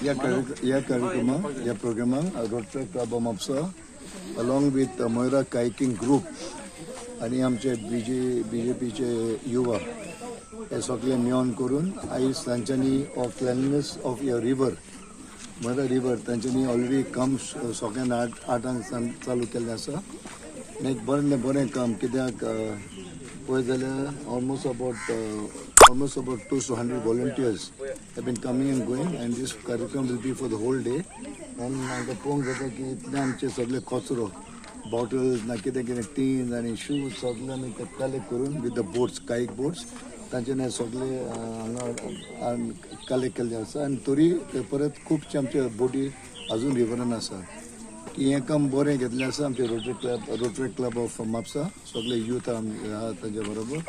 ह्या कार्यक्रमाक, ह्या प्रोग्रामाक rotary club of Mapusa along with Moira kayaking group आनी आमचे बीजेपीचे युवा हे सगळे मेळोन करून आयज तांच्यांनी of cleanliness of your river, Moira river, तांच्यांनी ऑलरेडी काम सगळ्यान 8 आठांक सावन चालू केल्लें आसा आनी एक बरें बरें काम, कित्याक पळयत जाल्यार almost about 200 volunteers have been coming and going, and this कार्यक्रम will be for the whole day. And आमकां पळोवंक जाता की इतले आमचे सगळे कचरो, बॉटल्स ना कितें कितें, टीन्स आनी शूज सगळे आमी ते कलेक्ट करून with the boats, kayak boats, तांच्यानी सगळे हांगा कलेक्ट केल्ले आसा. आनी तरी ते परत खुबशे आमचे बोटी अजून रिवरान आसा की हें काम बरें घेतलें आसा आमचे रोटरी क्लब ऑफ म्हापसा, सगळे यूथ आहा तांच्या बरोबर.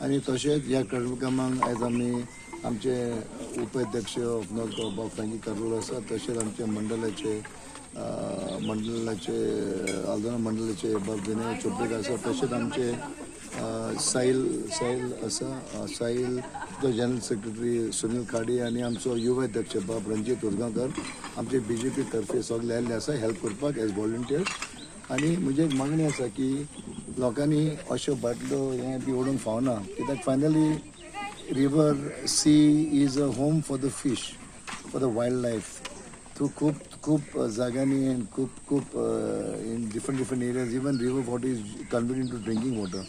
आनी तशेंच ह्या कार्यक्रमाक आयज आमी आमचे उपाध्यक्ष ऑफ नॉर्थ गोवा फ्रँकी कार्वोलो आसा, तशेंच आमचे मंडळाचे, आल्दोना मंडळाचे बाब विनय चोपडेकर आसा, तशेंच आमचे साहिल आसा, साहिल तो जनरल सेक्रेटरी सुनील खाडी आनी आमचो युवा अध्यक्ष बाब रणजीत उरगांवकर, आमचे बीजेपी तर्फे सगळे आयिल्ले आसा हेल्प करपाक एज व्हॉलंटियर्स. आनी म्हजी एक मागणी आसा की लोकांनी अश्यो बाटल्यो हें बी उडोवंक फावना, कित्याक finally river, sea is a home for the fish, for the wild life. तूं खूब खूब जाग्यांनी, खूब खूब in different different areas, even river water is converted to drinking water.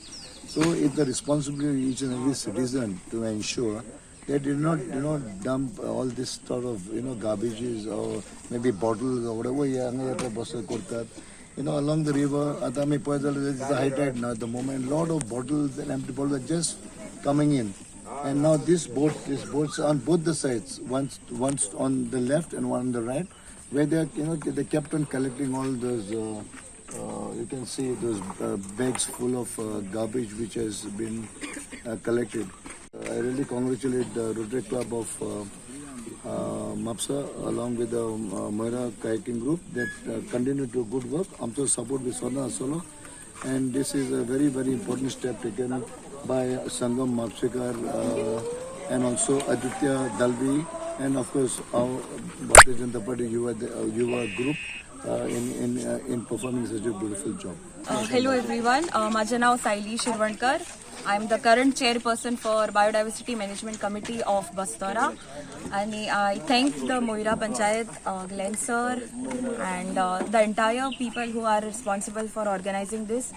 So it's the responsibility each and every citizen to ensure they did not dump all this sort of garbages or maybe bottles or whatever. हे हांगा येता बस करतात along the river. आतां आमी पळयत जाल्यार it's a high tide now at the moment. Lot of bottles and empty bottles are just coming in, and now this boats on both the sides, once on the left and one on the right, where they are, they kept on collecting all those, you can see those bags full of garbage which has been collected. I really congratulate the Rotary Club of Mapsa along with the Moira Kayaking Group that continue to good work. आमचो support with सदां आसतलो, and this is a very, very important step taken by Sangam Mapsekar and also Aditya Dalvi and of course our Bharatiya Janata Party Yuva group in performing such a beautiful job. Hello everyone. माझं नाव Sayali शिरवणकर. I am the current chairperson for Biodiversity Management Committee of Bastora आणि I thank the Moira Panchayat, Glenn sir and the entire people who are responsible for organizing this,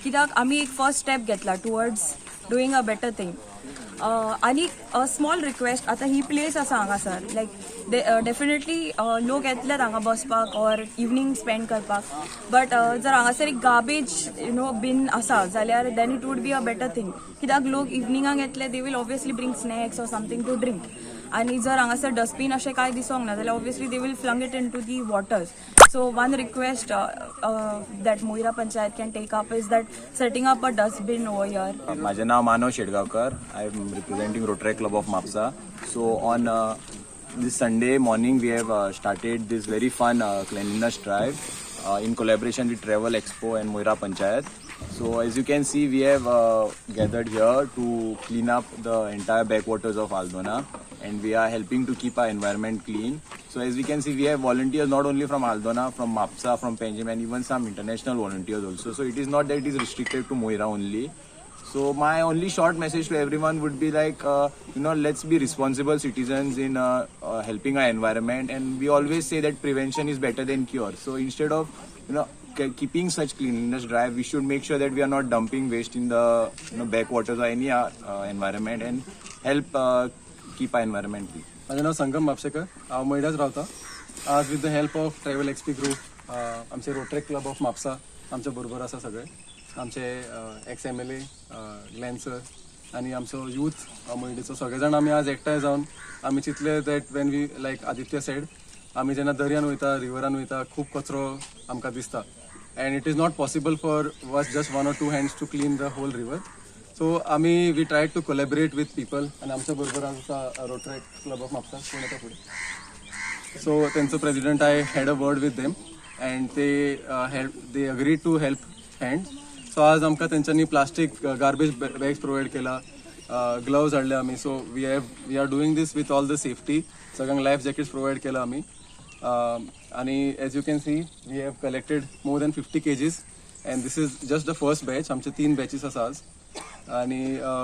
कित्याक आमी एक first step घेतला towards doing a better thing. आनी small request, आतां ही place आसा हांगासर, लायक definitely लोक येतले हांगा बसपाक ऑर इवनींग स्पेंड करपाक, बट जर हांगासर एक गार्बेज बीन आसा जाल्यार then it would be a better thing, कित्याक लोक इवनिंगाक येतले, they will obviously bring snacks or something to drink. आनी जर हांगासर डस्टबीन अशें कांय दिसोंक ना जाल्यार obviously they will flung it into the waters. So one request that Moira Panchayat can take up is that setting up a dustbin over here. माझे नाव मानव शेडगावकर. I am representing Rotary Club of Mapsa. So on this Sunday morning we have started this very fun cleanliness drive in collaboration with Travel Expo and Moira Panchayat. So as you can see, we have gathered here to clean up the entire backwaters of Aldona, and we are helping to keep our environment clean. So as we can see, we have volunteers not only from Aldona, from Mapsa, from Panjim, and even some international volunteers also. So it is not that it is restricted to Moira only. So my only short message to everyone would be like, let's be responsible citizens in helping our environment. And we always say that prevention is better than cure. So instead of keeping such cleanliness drive, we should make sure that we are not dumping waste in the backwaters or any environment and help keep our environment clean. माझें नाव संगम म्हापशेकर. हांव मयड्याच रावता. आज with the help of Travel XP group, आमचे Rotaract club of Mapusa आमच्या बरोबर आसा, सगळे आमचे x MLA Glenn sir आनी आमचो यूथ मयडेचो, सगळे जाण आमी आज एकठांय जावन आमी चिंतले that when we, like Aditya said, आमी जेन्ना दर्यान वयता, रिवरान वयता, खूब कचरो आमकां दिसता and it is not possible for was just one or two hands to clean the whole river. So आमी we try to collaborate with people आनी आमच्या बरोबर आज आसा रोटरेक्ट क्लब ऑफ म्हापसा. कोण येता फुडें? सो तेंचो president, I had a word with them and they agree to help hand. So आज आमकां तेंच्यांनी प्लास्टीक गार्बेज बॅग्स प्रोवायड केला. ग्लव्ज हाडले आमी. So we are doing this with all the safety. सगळ्यांक लायफ जॅकेट्स प्रोवायड केला आमी आणि as you can see, we have collected more than 50 kgs and this is just the first batch. आमचे तीन batches आसा आज आणि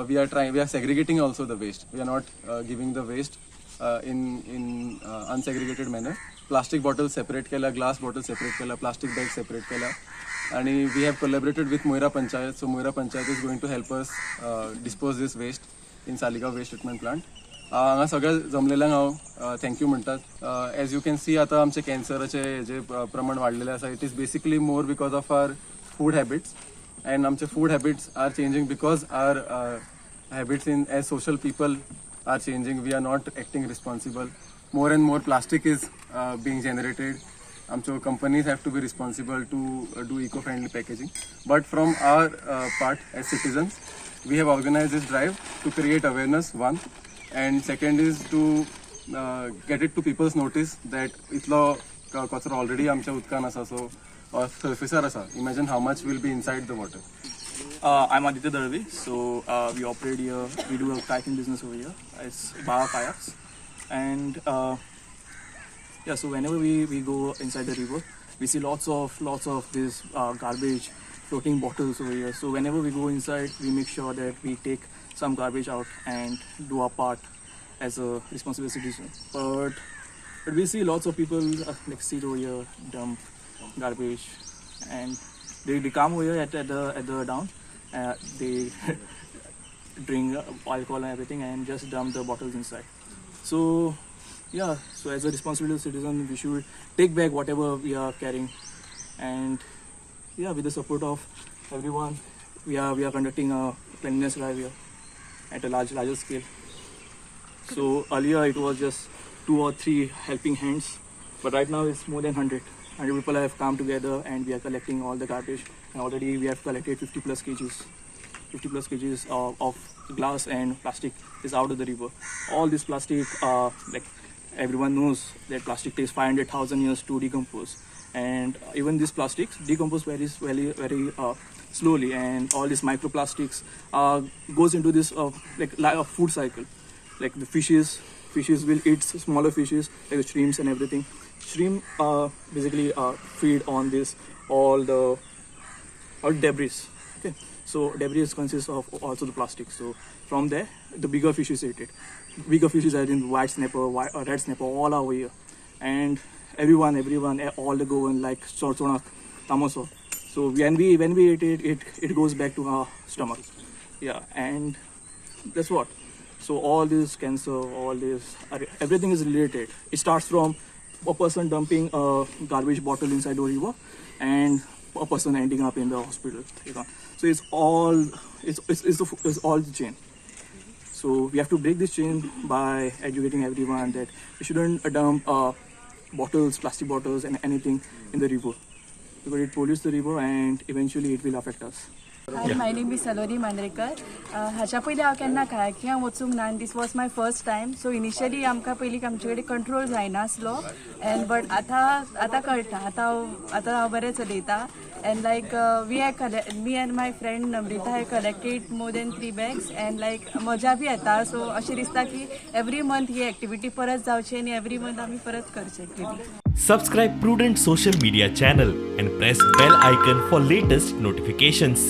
we are segregating also the waste. We are not giving the waste in unsegregated manner. Plastic bottle separate केला, glass bottle separate केला, plastic bag separate केला आणि we have collaborated with Moira Panchayat. So Moira Panchayat is going to help us dispose this waste in Saligao waste treatment plant. हांगा सगळ्या जमलेल्यांक हांव thank you म्हणटात. As you can see, आतां आमचे कॅन्सराचे जे प्रमाण वाडलेलें आसा, it is basically more because of our food habits, and आमचे food habits are changing because our habits in as social people are changing. We are not acting responsible. More and more plastic is being generated. आमच्यो companies have to be responsible to do eco friendly packaging, but from our part as citizens, we have organized this drive to create awareness, one, and second is to get it to people's notice that इतलो कचरो already आमच्या उदकान आसा, so सर्फिसार आसा, imagine how much will be inside the water. I'm Aditya Darvi. So we operate here. We do a kayaking business over here. It's Baga Kayaks, and yeah. So whenever we go inside the river, we see lots of this garbage, floating bottles over here. So whenever we go inside, we make sure that we take some garbage out and do our part as a responsible citizen. But we see lots of people like sit over here, dump garbage, and they come over here at the down. They drink alcohol and everything and just dump the bottles inside. So yeah, so as a responsible citizen, we should take back whatever we are carrying, and yeah, with the support of everyone, we are conducting a cleanliness drive here at a larger scale. So earlier it was just two or three helping hands, but right now it's more than 100. 100 people have come together and we are collecting all the garbage. And already we have collected 50 plus kgs. 50 plus kgs of glass and plastic is out of the river. All this plastic, like everyone knows that plastic takes 500,000 years to decompose. And even these plastics decompose very, very, very slowly. And all these microplastics goes into this like food cycle, like the fishes will eat smaller fishes like the shrimps and everything. Shrimp basically feed on this all the all debris, okay? So debris consists of also the plastic. So from there the bigger fishes eat it. Bigger fishes are in white snapper, white, red snapper, all are over here. And everyone, all the Goan like chorchonak, tamoso. So when we eat it, it goes back to our stomach, yeah. And that's what. So all this cancer, all this, everything is related. It starts from a person dumping a garbage bottle inside the river and a person ending up in the hospital. So it's all the chain. So we have to break this chain by educating everyone that we shouldn't dump bottles, plastic bottles and anything in the river, because it pollutes the river and eventually it will affect us. Hi, my name is Saloni Mandrekar. हाच्या पयलीं हांव केन्ना कायाकिंगाक वचूंक ना आनी this was my first time. So initially आमकां पयलीं आमचे कडेन कंट्रोल जायनासलो एंड बट आतां आतां कळटा. आतां हांव बरें चलयता and like we have me and my friend Namrita have collected more than three bags and like मजा बी येता. सो अशें दिसता की एवरी मंथ ही एक्टिविटी परत जावची आनी एवरी मंथ आमी परत करची activity. Subscribe Prudent Social Media channel and press bell icon for latest notifications.